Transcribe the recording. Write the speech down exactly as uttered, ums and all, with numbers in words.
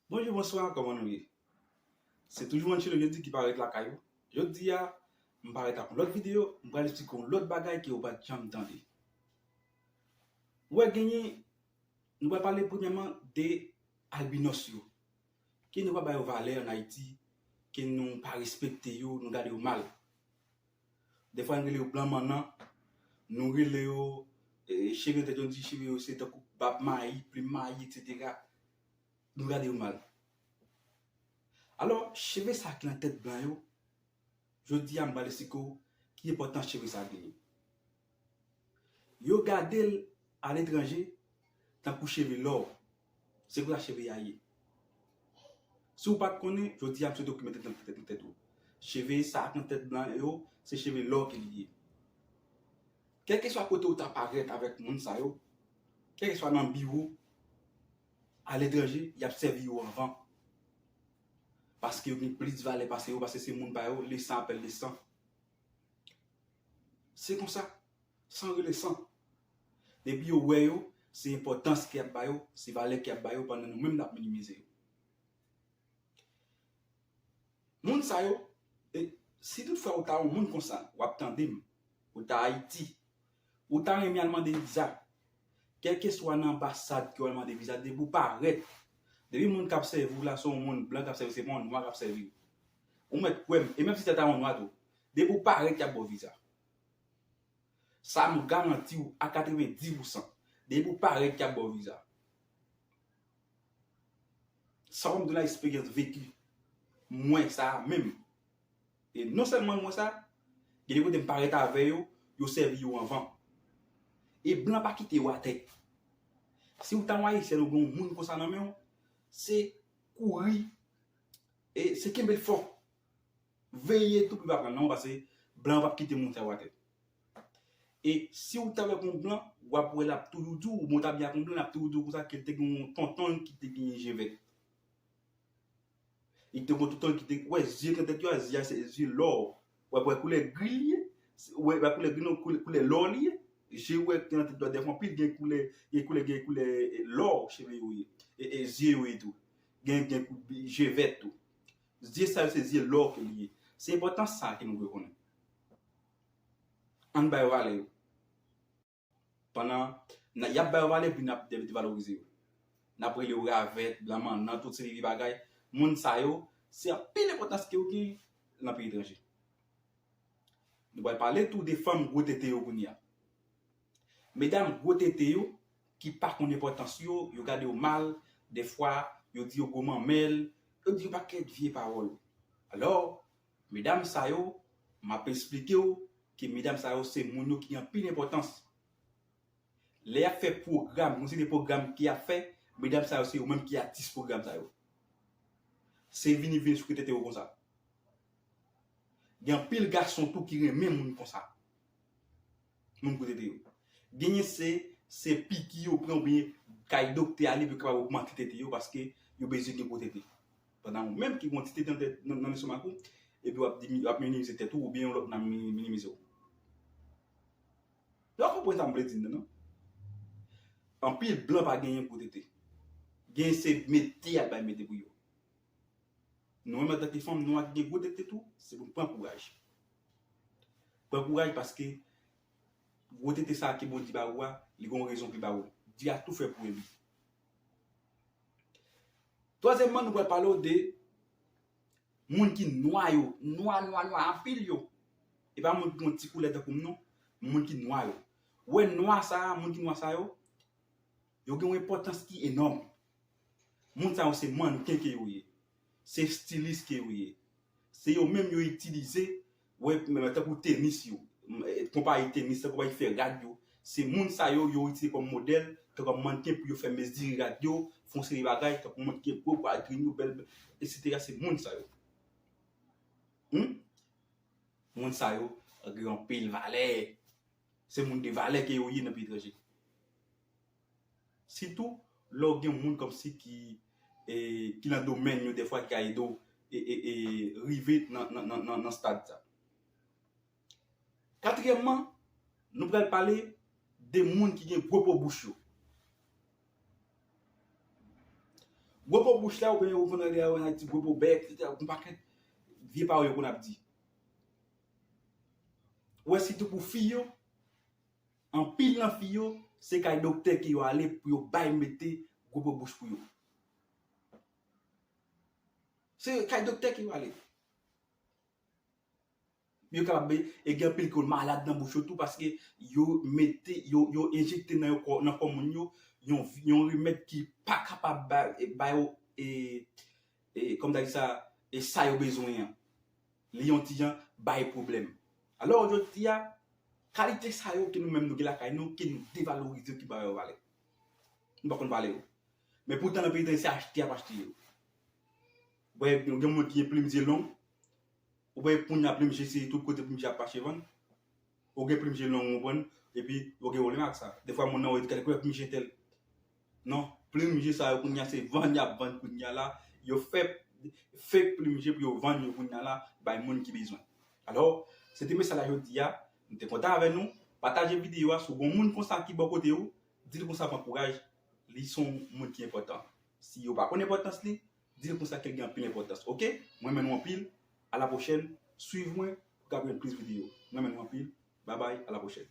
Bonjou, bonswa, kòman nou ye? Se toujou Angelo Jodi ki parèt lakay ou. Jodi a, m parèt ak yon lòt videyo, m pral eksplike yon lòt bagay ke ou pa t janm tande. Ou wè genyen, nou pral pale premyèman de albinos yo. Ke nou pa ba yo valè ann Ayiti, ke nou pa respekte yo, nou gade yo mal. Defwa, nou rele yo blan mannan, nou rele yo, eh, cheve nan tèt yo, nou di cheve yo se tankou bab mayi, plim mayi, etsetera. Nou gade yo mal. Alò, cheve sa ki nan tèt blan yo, jodi a m pral eksplike w ki enpòtans cheve sa genyen. Yo gade l aletranje tankou cheve lò. Se konsa cheve a ye. Si w pa t konnen, jodi a m swete w ki mete nan tèt, nan tèt ou. Cheve sa ki nan tèt blan yo, se cheve lò ke li ye. Kèlkeswa kote w ta parèt avèk moun sa yo, kèlkeswa nan biwo, aletranje, y ap sèvi yo anvan. Paske yo gen plis valè pase yo, paske se moun pa yo, le sang appelle le sang. Se konsa, san rele san. Depi yo wè yo, se enpòtans ke y ap ba yo, se valè ke y ap ba yo, pandan nou menm n ap minimize yo. Moun sa yo, e, si toutfwa ou ta yon moun konsa, w ap tande m, ou ta Ayiti, ou ta renmen al mande viza, kèlkeswa nan anbasad ke w al mande viza, depi w parèt, depi moun k ap sèvi w la se yon moun blan k ap sèvi, se pa yon nwa k ap sèvi w. Ou mèt kwè m, e menm si se ta yon nwa tou, depi w parèt, y ap ba w viza. Sa m garanti w a katrevendi pousan. Depi w parèt, y ap ba w viza. Sa w ap di la, eksperyans veki. M wè sa menm. E non sèlman m wè sa, gen de kote m parèt avè yo, yo sèvi yo anvan. E blan pa kite yo atè. Si w ta yon Ayisyèn ou gen yon moun konsa nan men w, se kouri, e se kenbe l fò. Veye tou pou l pa pran nan w, paske blan yo p ap kite moun sa yo atè. E si w t avèk yon blan, w ap wè l ap toujou di w, oubyen w t ap byen ak yon blan, l ap toujou di w konsa ke l te gen yon tonton l ki te genyen je vèt. Li te gen yon tonton l ki te, wè, zye nan tèt yo a, zye a se zye lò. W ap wè koulè gri li ye, w ap wè koulè gri non, koulè, koulè lò li ye. Je w wè ki nan tèt yo a, dèfwa anpil gen koulè, gen koulè, gen koulè, e, lò cheve yo ye, e, e, zye yo ye tou. Gen, gen kou-, je vèt tou. Zye sa yo se zye lò ke li ye. Se enpòtans sa ke nou dwe konnen. Ann ba yo valè yo. Pandan n a, y ap ba yo valè, epi n ap de-, devalorize yo. N ap rele yo ravèt, blan mannan, tout seri de bagay. Moun sa yo, se anpil enpòtans ke yo gen nan peyi etranje. Nou pral pale tou de fanm gwo tete yo kounye a. Medam gwo tete yo, ki pa konn enpòtans yo, yo gade yo mal, dèfwa, yo di yo gwo manmèl, yo di yo pakèt vye pawòl. Alò, medam sa yo, m ap esplike w ke medam sa yo se moun yo ki gen anpil enpòtans. Lè y ap fè pwogram, yon seri de pwogram ke y ap fè, medam sa yo se yo menm ki atis pwogram sa yo. Se vini, vini sou tete yo konsa. Gen anpil gason tou ki renmen moun konsa. Moun gwo tete yo. Genyen se, se piki yo pran oubyen kay doktè ale pou yo kapab ogmante tete yo paske yo bezwen gen gwo tete. Pandan ou menm ki gen yon ti tete nan tèt, nan, nan lestomak ou, epi w ap dimi-, w ap minimize tèt ou oubyen yon lòt moun ap mini-, minimize w. Yo konprann sa m vle di nan, non? Anpil blan pa genyen gwo tete. Genyen se mete y ap bay mete pou yo. Nou menm antanke fanm nwa ki gen gwo tete tou, se pou n pran kouraj. Pran kouraj paske gwo tete sa ke Bondye ba ou a, li gen yon rezon ke li ba ou l. Dye a tou fè pou li. Twazyèmman, nou pral pale w de moun ki nwa yo, nwa, nwa, nwa, anpil yo. E pa moun ki gen yon ti koulè tankou m non, moun ki nwa yo. Ou wè nwa sa, moun ki nwa sa yo, yo gen yon enpòtans ki enòm. Moun sa yo se mannken ke yo ye. Se estilis ke yo ye. Se yo menm yo itilize, wè, men, men, tankou tenis yo. M, e, konpayi tenis, tankou konpayi fè rad yo. Se moun sa yo, yo itilize kòm modèl, tankou kòm mannken pou yo fè mezire rad yo, fè yon seri bagay, tankou moun ki gen gwo pwatrin yo, bèl, etsetera. Se moun sa yo. Hmm? Moun sa yo gen anpil valè. Se moun de valè ke yo ye nan peyi etranje. Sitou, lè w gen moun kòmsi ki, e, ki nan domèn yo, dèfwa ki ka ede w, e, e, e, rive nan, nan, nan, nan, nan stad sa. Katriyèmman, nou pral pale de moun ki gen gwo po bouch yo. Gwo po bouch la, oubyen yo konn rele an Ayiti gwo po bèk, etsetera, yon pakèt vye pawòl yo konn ap di. Ou wè, sitou pou fi yo, anpil nan fi yo, se kay doktè ke yo ale pou yo bay mete gwo po bouch pou yo. Se kay doktè ke yo ale. Yo kapab, e gen anpil ki malad nan bouch yo tou, paske yo mete, yo, yo enjekte nan yo kò, nan kò moun yo, yon, yon remèd ki pa kapab ba, e, ba yo, e, e, kòm ta di sa, e sa yo bezwen an. Li yon ti jan bay pwoblèm. Alò, jodi a, kalite sa yo ke nou menm nou gen lakay nou, ke nou devalorize yo, ki ba yo valè. Nou pa konn valè yo. Men poutan, nan peyi Dayiti, se achte y ap achte yo. Ou wè, gen moun ki gen plim zye long, ou wè, kounye a plim je se tout kote plim je ap mache vann. Ou gen plim je long, ou konprann, epi ou gen pwoblèm ak sa. Defwa, moun nan, ou di, "Gade koulè plim je tèl." Non, plim je sa yo, kounye a, se vann y ap vann kounye a la. Yo fè fake plim je pou yo vann yo kounye a la, bay moun ki bezwen. Alò, se te mesaj la jodi a. M te kontan avè nou. Pataje videyo a. Si w gen yon moun konsa ki bò kote w, di l konsa pran kouraj, li se yon moun ki enpòtan. Si yo pa konn enpòtans li, di l konsa ke l gen anpil enpòtans. Oke? Mwen renmen nou anpil. A la pwochèn. Swiv mwen pou w ka jwenn plis videyo. Mwen renmen nou anpil. Babay, a la pwochèn.